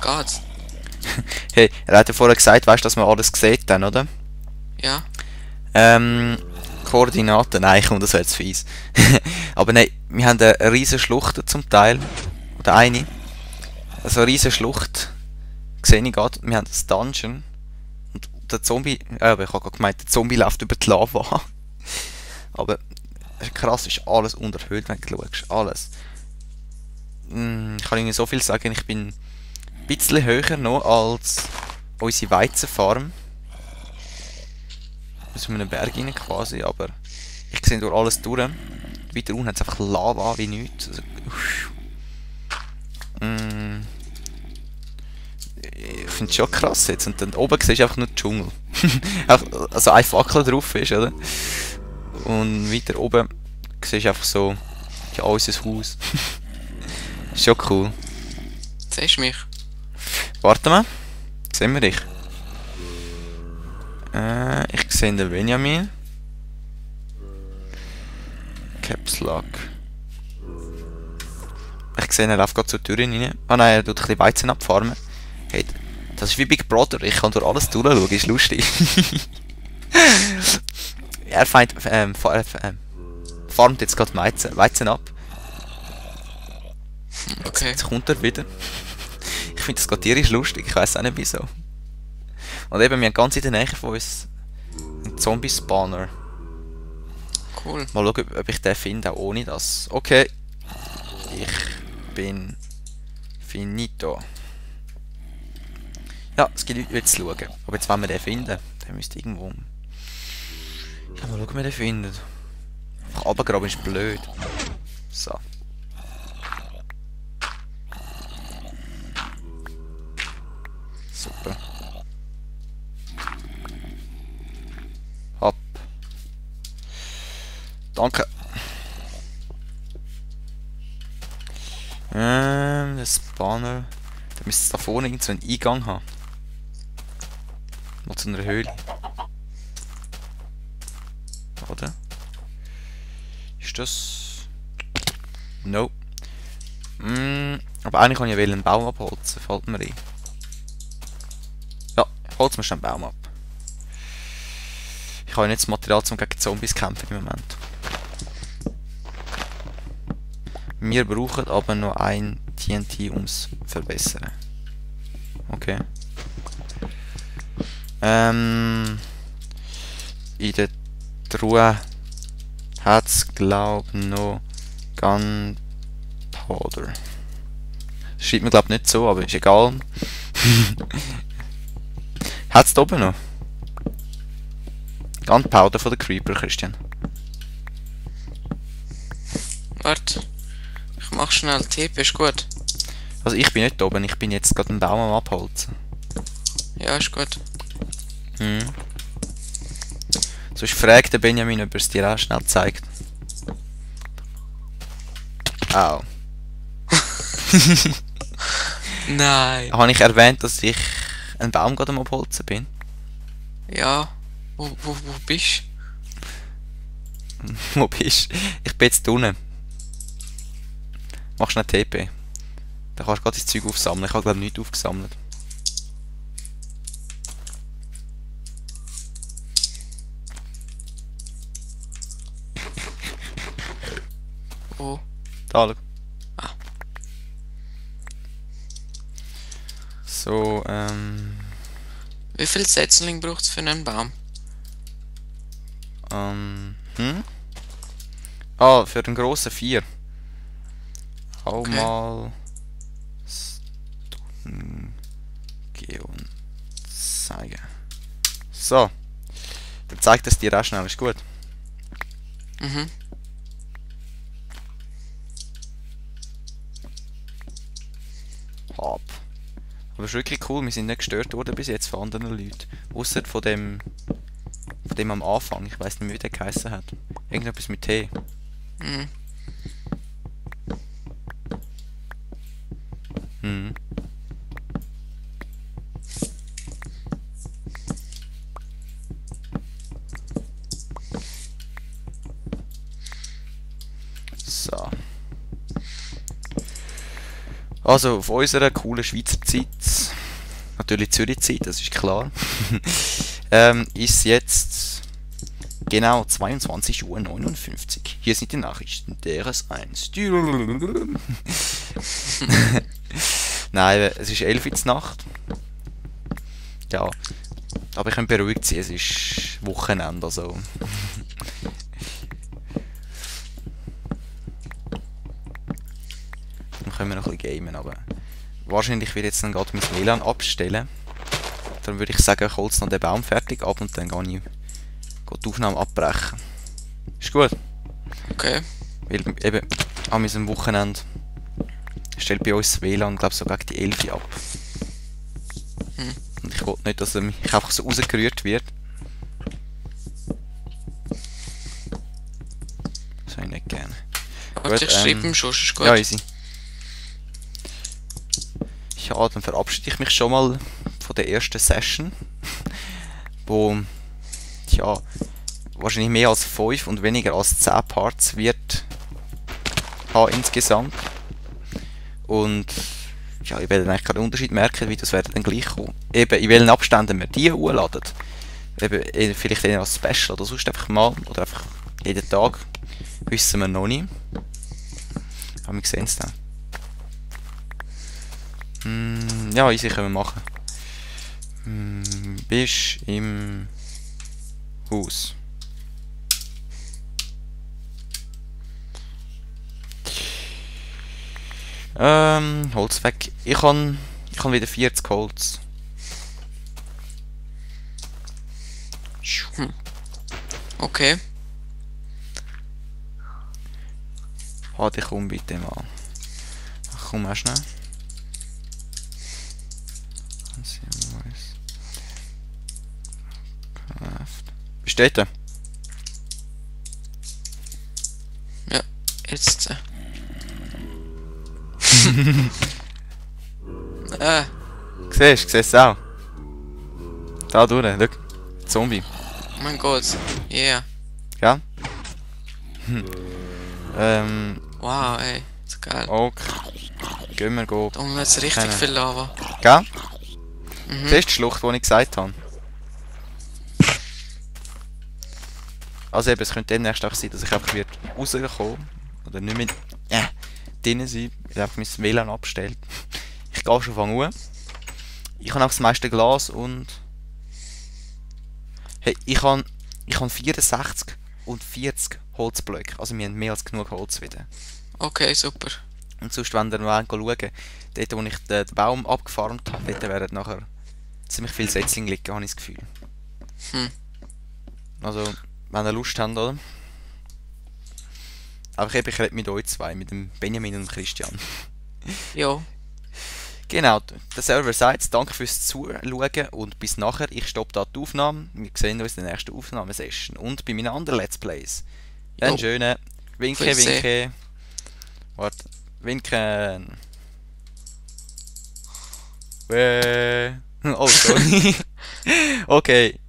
Geht's? Hey, er hat ja vorher gesagt, weißt du, dass man alles sieht dann, oder? Ja. Koordinaten, nein, komm, das wäre jetzt fies. Aber nein, wir haben eine riesige Schlucht zum Teil. Oder eine. Also eine riesige Schlucht. Sehe ich gerade. Wir haben das Dungeon. Und der Zombie. Aber ich habe gerade gemeint, der Zombie läuft über die Lava. Aber krass, ist alles unterhöhlt, wenn du schaust. Alles. Ich kann Ihnen so viel sagen, ich bin ein bisschen höher noch als unsere Weizenfarm. Aus einem Berg rein quasi, aber ich sehe durch alles durch. Weiter unten hat es einfach Lava wie nichts. Also, ich finde es schon krass jetzt. Und dann oben siehst du einfach nur den Dschungel. Also eine Fackel drauf ist, oder? Und weiter oben siehst du einfach so ja, unser Haus. Ist schon cool. Siehst du mich? Warte mal. Sehen wir dich? Ich sehe den Benjamin. Caps Lock. Ich sehe, er läuft gerade zur Tür rein. Ah nein, er tut ein bisschen Weizen abfarmen. Hey, das ist wie Big Brother. Ich kann durch alles durchschauen, ist lustig. Er farmt jetzt gerade Weizen ab. Okay. Jetzt kommt er wieder. Ich finde das gerade tierisch lustig, ich weiß auch nicht wieso. Und eben, wir haben ganz in der Nähe von uns einen Zombie-Spawner. Cool. Mal schauen, ob ich den finde, auch ohne das. Okay. Ich bin finito. Ja, es gibt Leute, die jetzt schauen. Aber jetzt wollen wir den finden. Der müsste irgendwo... Ja, mal schauen, ob wir den finden. Einfach runtergraben ist blöd. So. Super. Hopp. Danke. Der Spawner. Da müsste es da vorne irgend so einen Eingang haben. Mal zu einer Höhle. Oder? Ist das... No. Aber eigentlich kann ich ja einen Baum abholzen, fällt mir ein. Ja, holzen wir schnell einen Baum ab. Ich habe ja nicht das Material, um gegen Zombies kämpfen im Moment. Wir brauchen aber noch ein TNT, um es zu verbessern. Okay. In der Truhe hat es, glaube ich, noch Gunpowder. Schreibt mir, glaube ich, nicht so, aber ist egal. Hat es da oben noch? Gunpowder von der Creeper, Christian. Warte. Ich mach schnell TP, ist gut. Also ich bin nicht da oben, ich bin jetzt gerade einen Baum am Abholzen. Ja, ist gut. Sonst fragt der Benjamin, ob er es dir auch schnell zeigt. Au. Nein. Habe ich erwähnt, dass ich einen Baum gerade am Abholzen bin? Ja. Wo bist du? Wo bist du? Ich bin jetzt unten. Mach schnell TP. Da kannst du gerade das Zeug aufsammeln. Ich habe glaube nichts aufgesammelt. Oh. Da, schau. Ah. So, Wie viel Setzling braucht es für einen Baum? Ah, für den grossen 4. Auch Okay. mal gehen und zeigen. So. Dann zeigt es dir auch schnell, ist gut. Mhm. Hab. Aber es ist wirklich cool, wir sind nicht gestört worden bis jetzt von anderen Leuten. Ausser von dem am Anfang, ich weiß nicht mehr, wie der geheißen hat. Irgendetwas mit T. Mhm. Mhm. So. Also auf unserer coolen Schweizer Zeit, natürlich Zürich-Zeit, das ist klar, ist jetzt genau 22:59 Uhr. Hier sind die Nachrichten deres 1. Nein, es ist 11 Uhr in der Nacht. Ja, aber ich kann beruhigt sein, es ist Wochenende, also. Dann können wir noch ein bisschen gamen, aber wahrscheinlich wird jetzt dann gerade mein WLAN abstellen. Dann würde ich sagen, ich hole jetzt noch den Baum fertig ab und dann gehe ich die Aufnahme abbrechen. Ist gut? Okay. Weil eben an unserem Wochenende stellt bei uns das WLAN, glaube ich, so gegen die 11 Uhr ab. Hm. Und ich will nicht, dass er mich einfach so rausgerührt wird. Das habe ich nicht gerne. Warte, Gut, ich schreibe ihm schon, ist gut. Ja, easy. Ja, dann verabschiede ich mich schon mal von der ersten Session, wo ja, wahrscheinlich mehr als 5 und weniger als 10 Parts wird haben insgesamt. Und ja, ich werde eigentlich keinen Unterschied merken, wie das werden dann gleich kommen. Eben, in welchen Abständen wir die hochladen. Eben, vielleicht eher als Special oder sonst einfach mal, oder einfach jeden Tag, wissen wir noch nicht. Aber wir sehen es dann. Ja, easy können wir machen. Bist im Haus. Holz weg. Ich kann wieder 40 Holz. Okay. Warte, komm bitte mal. Ach, komm mal schnell. Bist du dort? Ja, jetzt. Siehst du es auch? Da durch, schau. Zombie. Oh mein Gott. Yeah. Ja? Wow, ey. So geil. Okay. Gehen wir go. Da unten hat's richtig Kennen. viel Lava. Gell? Mhm. Das ist die Schlucht, die ich gesagt habe. Also eben, es könnte demnächst auch sein, dass ich einfach wieder rauskomme. Oder nicht mehr drinnen sein, weil einfach mein WLAN abstellt. Ich gehe schon von an. Ich habe auch das meiste Glas und... Hey, ich habe 64 und 40 Holzblöcke. Also wir haben mehr als genug Holz wieder. Okay, super. Und sonst, wenn ihr mal schauen, dort wo ich den Baum abgefarmt habe, dort werden nachher ziemlich viele Setzlinge liegen, habe ich das Gefühl. Also, wenn ihr Lust habt, oder? Aber ich rede mit euch zwei, mit dem Benjamin und Christian. Jo. Genau, der Server sagt, danke fürs Zuschauen und bis nachher. Ich stoppe da die Aufnahme. Wir sehen uns in der nächsten Aufnahmesession. Und bei meinen anderen Let's Plays. Einen schönen Winke. Warte, winken. Oh, sorry. Okay.